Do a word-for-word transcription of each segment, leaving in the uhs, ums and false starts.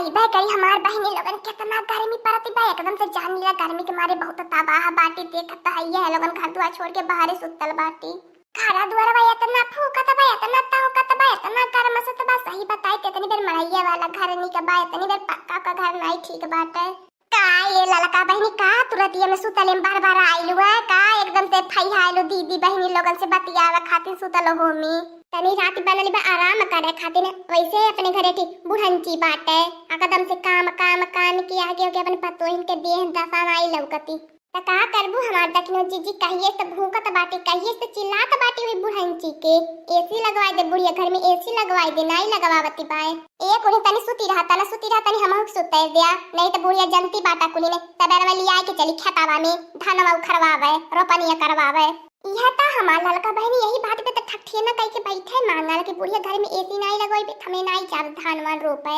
इबे करी हमार बहिनी लोगन, केतना गर्मी परत बा, एकदम से जान लिया गर्मी के मारे बहुत तबाह बाटी। देखत त हइये है लोगन, घर दुआर छोड़ के बाहरे सुतल बाटी। घरा दुआरवा एतना फूकत बा, एतना तौकत बा, एतना गरमसत बा, सही बताई त एतनी बेर मड़ैया वाला घर नीक बा, एतनी बेर पक्का का घर नाई ठीक बाटे। का ये ललका बहिनी, का तू रतिया में सुतले में बार बार आइलू है? का एकदम से फैहाइलू दीदी बहिनी लोगन से बतियावे खातिर सुतल हो में? तनी रात बनल बा आराम करे खातिर, वैसे अपने घरे की बुढ़ंची बाटे, एकदम से काम काम काम के आगे होके अपन पतोहिन के देह दशा नाई लौकती। त का करबू हमार दखिनो जीजी, कहिए से भूकत बाटी, कहिए से चिल्लात बाटी हुई बुढ़ंची के। एसी लगवाई दे बुढ़िया, घर में एसी लगवाई दे, नाई लगवावती बाए। ए कुली तनी सुती रहा, तना सुती रहा, तनी हमहू के सुते द्या, नहीं त बुढ़िया जनती बाटा कुली ने, तबेरवा लियाए के चली खेतावा में, धानवा उखरवावे, रोपनिया करवावे। इहे त हमार ललका बहिनी यही बात पे त ठकठियना कइके बैठे मानल कि बुढ़िया घर में एसी नाई लगवाई बे, हमें नाई जाब धान वान रोपे।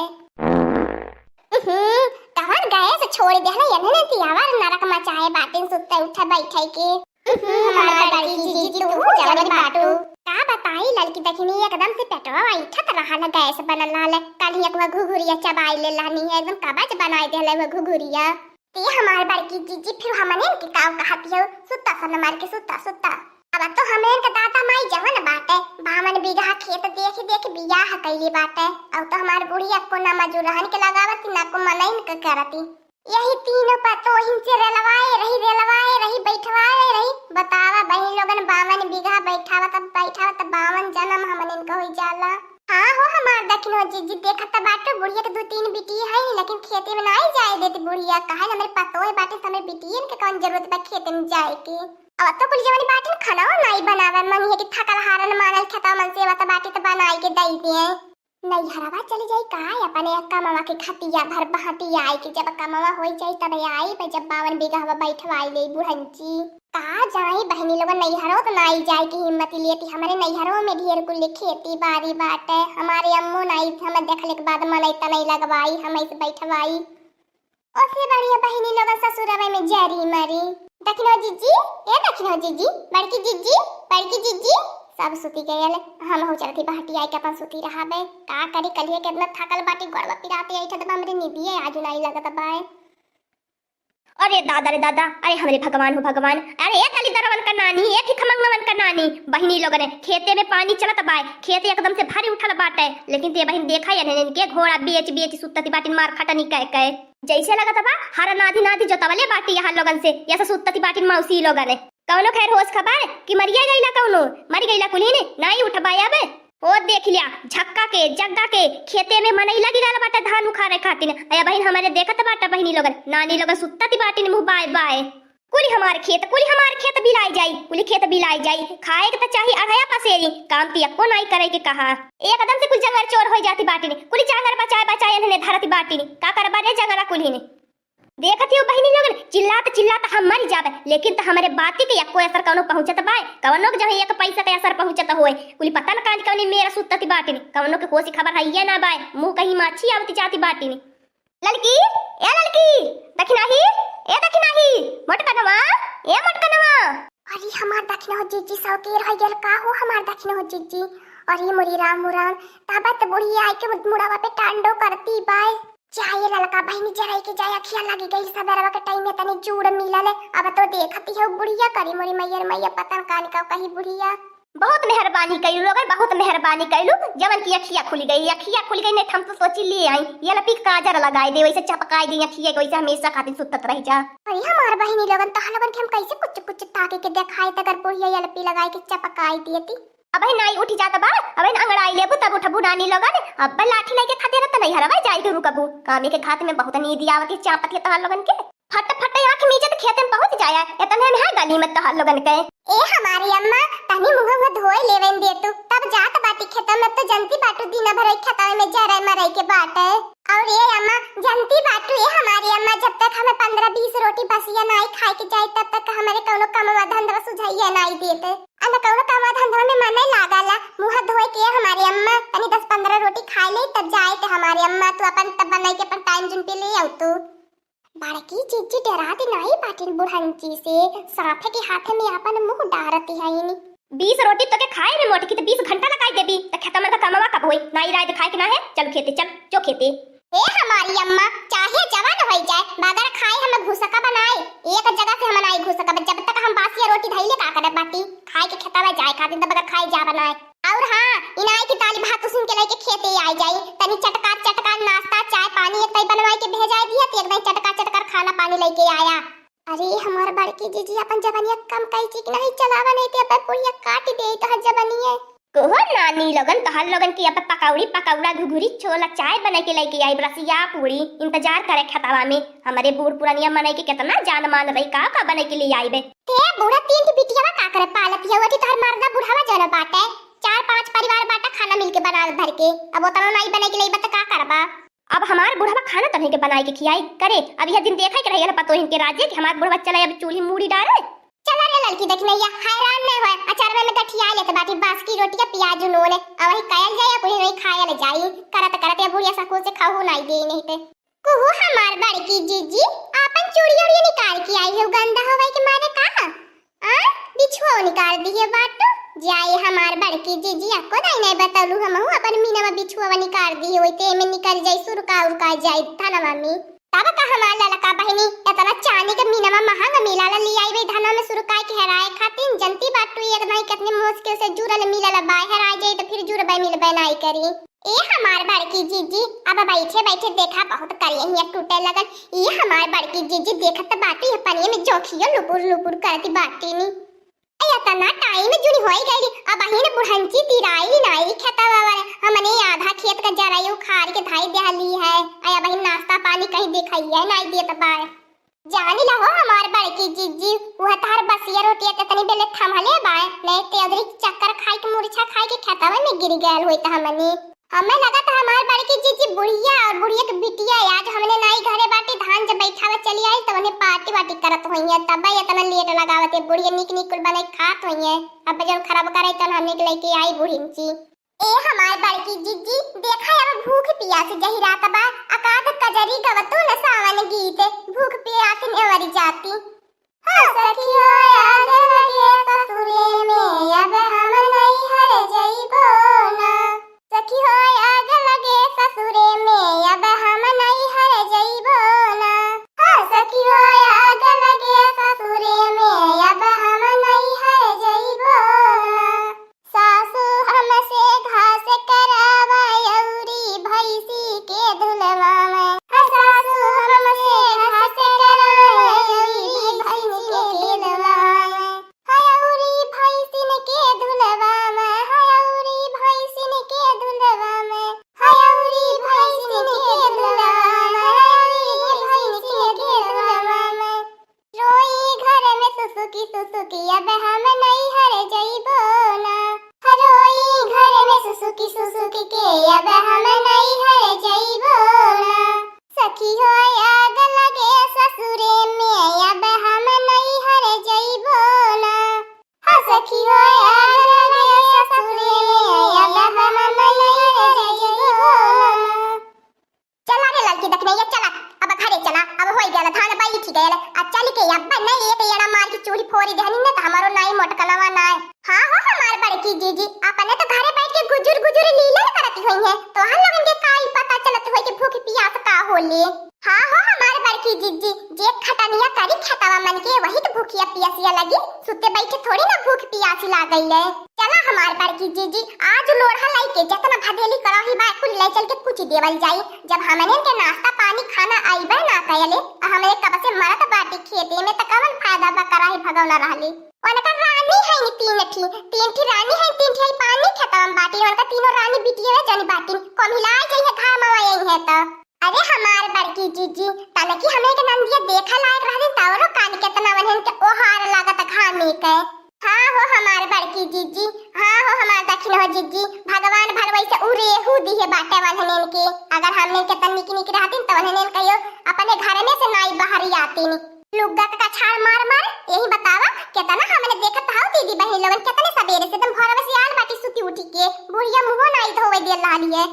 उहुं, कहाँ गए से छोड़ देहला, एन्हने तियावर नरक मचाए बाटिन सुत्ते उठे बैठे के। उहुं, हमार बड़की जीजी, तू जवन बाटू। का बताई ललकी दखिनी, एकदम से पेटवा ऐठत रहल, गैस बनल रहल। कल ही एक घुघुरिया चबाई ले लानी है, एकदम कबज बनाए देहले वो घुघुरिया। ते हमार बड़की जीजी, फिर हमने इनके का कहती हो? सुत्ता सन मार के, सुत्ता, सुत्ता। अब तो हमरे इनके दादा माई जवन बाटे, बावन बीघा खेत देख देख बियाह कइले बाटे। अब तो हमार बुढ़िया को ना मजूर रहन के लगावती, ना को मनइन के करती। यही तीनों पतोहिन से रेलवाए रही, रेलवाए रही, बैठवाए रही। बतावा बहिन लोगन, बावन बीघा बैठावत, बैठावत बावन जन्म हमन इनका होई जाला। हाँ हो हमार दखिनो जीजी, देखत त बाटू बुढ़िया के दू तीन बिटिया है, लेकिन खेते में नाई जाए देती बुढ़िया। काहे ना हमरे पतोह बाटे, त हमरे बिटियन के कौन जरूरत बा खेते में जाए के? अब तो कुल जवानी बाटिन खाना नाई बनावे, मन ये कि थकल हारन मानल खेता मन से, अब त बाटी त बनाई के दई दिए। नैहरवा चली जाई का अपने कमवा के खटिया भर बहटी आई कि जब कमवा होई जाई तब आई बे, जब बावन बीघा हवा बैठवाई ले बुढ़ंची। का जाई बहिनी लोगन, नैहरो त नाई जाए की हिम्मत लेती, हमरे नैहरो में ढेर कुल खेती बाड़ी बाटे, हमारे अम्मो नाई हम देखले के बाद मनई तनई लगवाई, हम ऐसे बैठवाई। ओसे बढ़िया बहिनी लोगन ससुरवे में जरी मरी। दखिनो जीजी, ए दखिनो जीजी, बड़की जीजी, बड़की जीजी, सब सुती गयल। हमहू चलती बहटी आई के अपन सुती रहाबे। का करी, कलिए केतना थाकल बाटी, गोड़वा पिराते आई, छत हमरे निदिए आजू नाई लगत बाए। अरे दादा रे दादा, अरे हमरे भगवान हो भगवान, अरे ए दलिदरवन का नानी, ए भिखमंगवन का नानी, बहिनी लोगन खेते में पानी चलत बाए, खेत एकदम से भरी उठल बाटे, लेकिन ते बहिन देखा या इनके घोड़ा बेच बेच सुतती बाटिन मार खटनी कह कह। जैसे लगत बा हर नाधी नाधी जोतवले बाटी यहाँ लोगन से, ऐसे सुतती बाटिन मौसी लोगन। कौनो खैर होश खबर कि मरिया गईला कौनो, मर गईला कुलीन, नाई उठबा अब। ओ देख लिया, झक्का के, जग्गा के, खेते में मनई लगी गल बाटे धान उखाड़े खातिर। अया बहिन हमरे देखत बाटे बहिनी लोगन, नानी लोगन सुत्तती बाटिन मुँह बाय बाय। कुली हमार खेत, कुली हमार खेत बिलाई जाई, कुली खेत बिलाई जाई। खाए के त चाही अढ़या पसेरी, काम त एको नाई करे के कहा। एकदम से कुल जंगल चोर होई जाती बाटिन, कुली जांगर बचाए बचाए इन्हने धरती बाटिन। का करबा रे जंगला कुलीन? देखत हो बहिनी लोगन, चिल्लात चिल्लात हम मर जाबे, लेकिन त हमरे बाती के एको असर कौनो पहुँचत बाय? कौनो के जहाँ एक पैसा के असर पहुँचत होए, कुली पता न कांच कौनी मेरा सुत्तती बाटिन, कौनो के होशी खबर हइये ना बाय, मुँह कहीं माछी आवती जाती बाटिन। ललकी, ए ललकी, दखिनाही, ए दखिनाही, मोटकनवा, ए मोटकनवा। अरे हमार दखिना हो जीजी, सौकेर हो गेल का हो हमार दखिना हो जीजी। अरे मोरी राम हो राम, तब त बुढ़िया आई के मुड़वा पे टांडो करती बाय। जाए ललका बहिनी जराई के जाए, अखिया लगी गई सबेरवा के टाइम में तनी जूड़ मिलल। अब तो देखती हो बुढ़िया करी मोरी मैयर मैया पतन कान का कही बुढ़िया। बहुत मेहरबानी कइलू लोगन, बहुत मेहरबानी कइलू, जवन की अखिया खुल गई, अखिया खुल गई, नहीं त हम तो सोची ले आई, ये लपी काजर लगाई दे, वैसे चपकाई दे अखिया, वैसे हमेशा खातिर सुतत रह जा। अरे हमार बहिनी लोगन, तोह लोगन के हम कैसे कुछ कुछ ताके के देखाई, त अगर बुढ़िया ये लपी लगाई के चपकाई देती। अबहिन नाई उठी जात बा, अबहिन अंगड़ाई लेबू तब उठबू नानी लोगन। अब लाठी लेके खदेरत नहीं हरवाई जाई के रुकबू। कामे के घात में बहुत नींद आवत है, चापत है तोहार लोगन के। फट फट आँख मीचत खेते में पहुँच जाया, इतने में है गली में तोहार लोगन के। ए हमारी अम्मा, तनी मुँह मुँह धोए लेवेन दे तू, तब जात बाटी खेतों में। तो जनती बाटू दिन भर खेतों में जरे मरे के बाटे। और ये अम्मा, जनती बाटू, ए हमारी अम्मा, जब तक हमें पन्द्रह बीस रोटी बसिया नाई खाए के जाए, तब तक हमारे कौनो कमवा धंधवा सुझाइया नाई देते। अन कौनो कमवा धंधवा में मन नहीं लागला, मुँह धोए के हमारी अम्मा, तनी दस पन्द्रह रोटी खाए ले, तब जाए के हमारी अम्मा, तू अपन तब बनाई के अपन टाइम जुन पे ले आऊ तू। बड़की जीजी डरात नाई बाटिन बुढ़ंची से, साँप के हाथ में अपन मुँह डारती हईन। बीस रोटी तो के खाए में मोटकी, त बीस घंटा लगाई देबी, त खेता में का कमवा कब होई? नाई राय दिखाए के ना है, चल खेते, चल, जो खेते। हे हमारी अम्मा, चाहे जवन होइ जाए, बगैर खाए हम घुसकब नाई। एक जगह से हम नाई घुसकब, जब तक हम बासिया रोटी धइले का करब बाटी, खाए के खेतवा जाए खातिर, तब बगैर खाए जाब नाई। और हाँ, इनाई की दाल भात उसिन के लेके खेते आइ जाई, तनी चटकार चटकार नाश्ता, चाय पानी एक तई बनवाई के भेजाइ दिया, तो एक दई चटकार चटकार खाना पानी लेके आया। अरे हमार बड़की जीजी, अपन जबनिया कम कइची कि नाहीं, चलावा नाहीं ते अब्बे पुड़िया काटि देई तोहर जबनिया। कहो नानी लोगन, तोहर लोगन की अब पकौड़ी पकौड़ा घुघुरी छोला चाय बनाइ के लइके आइब, रसिया पूड़ी इंतजार करे खेतवा में। हमरे बूढ़ पुरनिया मनई के केतना जान मान रही, का का बनाइ के ले आइबे। ते बूढ़ा तीन की बिटियावा का करे पालत हिया, वठी तोहर मर्दा बुढ़ावा जौन बाटे, चार पांच परिवार बाटा खाना मिलके बनावे भर के, अब ओतना नाई बनाइ के लइबा त का करबा? अब हमार बुढ़वा खाना तन्हे के बनाए के खियाई करे। अब यह दिन देखे के रहिए ना पतोहिन के राजे कि हमार बुढ़वा चले अब चूल्ही मूड़ी डारे। चला रे ललकी दखिनैया, हैरान न होए, अचारवे में गठिया लेत बाटी बास की रोटिया प्याज नून, अब वही कायल जाए, अब वही खायल जाई। करत करत ये बुढ़िया सकुल से खाहू नाई दे नहीं ते। कुहू हमार बड़की जीजी, आपन चूड़ी उड़ी निकाल के आई हो, गंदा होवे के मारे का? आ, बिछुआ निकाल दिए बाटू। जाए हमार बड़की जीजी, अक्को दाई नहीं बतौलू, हमहू अपन मीनवा बिछुआ निकाल दिए, वही ते में निकल जाई, सुरका उरका जाई धनवा में। तब का हमार ललका बहिनी, इतना चांदी के मीनवा महंग मिलाला, ले आई बे धनवा में सुरकाए के हेराए खातिर, जनती बाटू एक नहीं कितनी मुश्किल से जुड़ल मिलल बा, हेराए जाई तो फिर जुड़बे मिलबे नाई करी। ए हमार बड़की जीजी, अब बैठे बैठे देखा बहुत करिया हिया टूटे लगल। ए हमार बड़की जीजी, देखत बाटी ये पनिया में जोंखियो लुपुर लुपुर करती बाटी नी। ए इतना टाइम जुनी होई गई, अब अहिन बुढ़ंची तिराई नाई खेतवा वाले, हमने आधा खेत का जराई उखाड़ के धाई देहली है। ए अब अहिन नाश्ता पानी कहीं दिखाइए नाई देत बाय। जानी ला हो हमार बड़की जीजी, उहे तहार बसिया रोटिया के तनी बेले थमले बाय, नहीं ते अदरी चक्कर खाई के मुरछा खाई के खेतवा में गिर गयल होई त हमनी। हमें लगा था हमार बड़की जीजी बुढ़िया और बुढ़िया के बिटिया है, आज हमने नाई घरे बाटी धान जब बैठावे चली आई तो उन्हें पार्टी वार्टी करत होई है, तब इतना लेट लगावत है बुढ़िया, निक निक कुल बनाई खात होई है। अब जब खराब करे तन हमने के लेके आई बुढ़िन जी। ए हमार बड़की जीजी, देखा अब भूख पियास जहिरात बा, अकाध कजरी गवतू न सावन गीत, भूख पियास नेवरी जाती। हाँ सखी हो, आग लगे ससुरे में, अब हम नैहर जइबो ना। सखी हो, आग लगे ससुरे में, अब हम नैहर जइबो ना। हाँ सखी हो, आग लगे ससुरे में, अब हम नैहर जइबो ना। सासू हमसे घास करावा अउरी भैंसी के धुलवावे। सासू हमसे घास करावा अउरी भैंसी के धुलवावे। अउरी भैंसिन के धुलवावे, अउरी भैंसिन के धुलवावे, अउरी भैंसिन के धुलवावे, अउरी भैंसिन के धुलवावे। रोई घर में सुसुकी सुसुकी, अब हम नैहर जइबो ना। रोई घर में सुसुकी सुसुकी के, अब हम नैहर जइबो ना। सखी हो, आग लगे ससुरे में, अब हम नैहर जइबो ना। हाँ सखी हो, आग लगे ससुरे में, अब हम नैहर जइबो ना। चला रे ललकी दखनैया, चला, अब घरे चला, अब होई गयल, धान बैठ गयल, आ चल के अब नहीं एक एड़ा मार के चूल्ही फोरी देहनी न, त हमारो नाई मोटकनवा नाय। हाँ हो हमार बड़की जीजी, अपने तो घरे बैठ के गुजुर गुजुर लीलन करती होई है, तोहर लोगन के काई पता चलत होई कि भूख पियास का होले। हाँ हो हमार बड़की जीजी, जे खटनिया करी खेतवा मन के, वही तो भूखिया पियासिया लगी, सुते बैठे थोड़ी ना भूख पियासी लागइले। चला हमार बड़की जीजी, आज लोढ़ा लइके जतना भदेली करही बा, कुल ले चल के कुचि देवल जाई। जब हमने के नाश्ता पानी खाना आइबे ना कयले, आ हमरे कब से मरत बाटी खेते में, त कवन फायदा बा कराही भगौना रहली। उनका रानी है नी तीन ठी, तीन ठी रानी है, तीन ठी है पानी खेतवा में बाटी, उनका तीनों रानी बिटिया जनी बाटी, कम हिलाए जइहे घाम आए हैं त। अरे हमार बड़की जीजी, तनकी हमें के नंदिया देखा लायक रहली, तवरो कान केतना वनहन के ओहार लागत घामे के। हाँ हो हमार बड़की जीजी, हाँ हो हमार दखिन हो जीजी, भगवान भर वैसे उरेहू दिहे बाटे वनहन के। अगर हमने के तन निक निक रहतीन त वनहन कहियो अपने घर में से नाई बाहर आतीन। लुग्गा का कछाड़ मार मार, यही बतावा केतना हमने देखत हौ दीदी बहनी लोगन केतने सबेरे से एकदम भोरवा से आल बाटी सुती उठी के, बुढ़िया मुँहो नाई धोवे दे लाली है।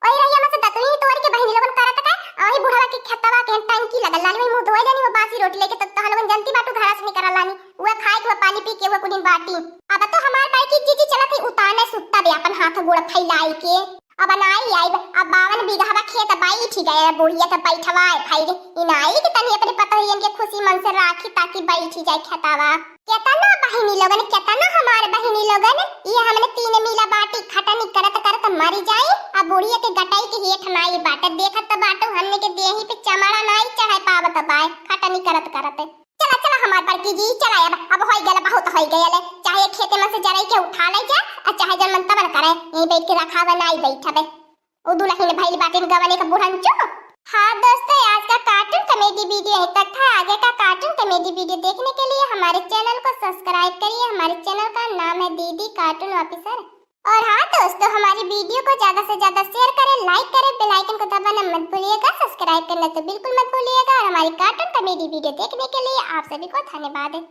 वही रहिया में से दतुई तोड़ के बहिनी लोगन करत का, वही बुढ़वा के खेतवा के टंकी लगल लाली, वही मुँह धोए लेनी, वो बासी रोटी लेके, त तोहर लोगन जनती बाटू घरा से निकल लानी, वो खाए के, वो पानी पी के, वो कुनी बाटी। अब तो हमार बड़की जीजी चलत ही उताने सुत्ता बे अपन हाथ गोड़ फैलाई के। अब नाई आइब, अब बावन बीघा खेत बैठ गए, बुढ़िया तो बैठवाए भाई रे। ई नाई कि तनी अपने पतोहियन के खुशी मन से राखी, ताकि बैठ जाए खेतवा। केतना बहिनी लोगन, केतना हमार बहिनी लोगन, ये हमने तीन मीला बाटी खटनी करत करत मरी जाई, अब बुढ़िया के गटाई के हेठ नाई बाटे। देखत तो बाटू, हमने के देही पे चमड़ा नाई चढ़ाए पावत बाए, खटनी करत करत। चला, चला हमार बड़की जी, चला अब, अब होई गल, बहुत होई गल। चाहे खेते में से जराई के उठा ले जा, और चाहे जन मन तमन करे, यहीं बैठ के रखावे, नाई बैठबे। उ दुलहिन भइल बाटिन गवने का बुढ़न चो। हाँ दोस्तों, आज का cartoon comedy video यहीं तक था। आगे का cartoon comedy video देखने के लिए हमारे channel को subscribe करिए। हमारे channel का नाम है दीदी Cartoon Officer। और हाँ दोस्तों, हमारी video को ज्यादा से ज्यादा share करें, like करें, bell icon को दबाना मत भूलिएगा, subscribe करना तो बिल्कुल मत भूलिएगा। और हमारी cartoon comedy video देखने के लिए आप सभी को धन्यवाद।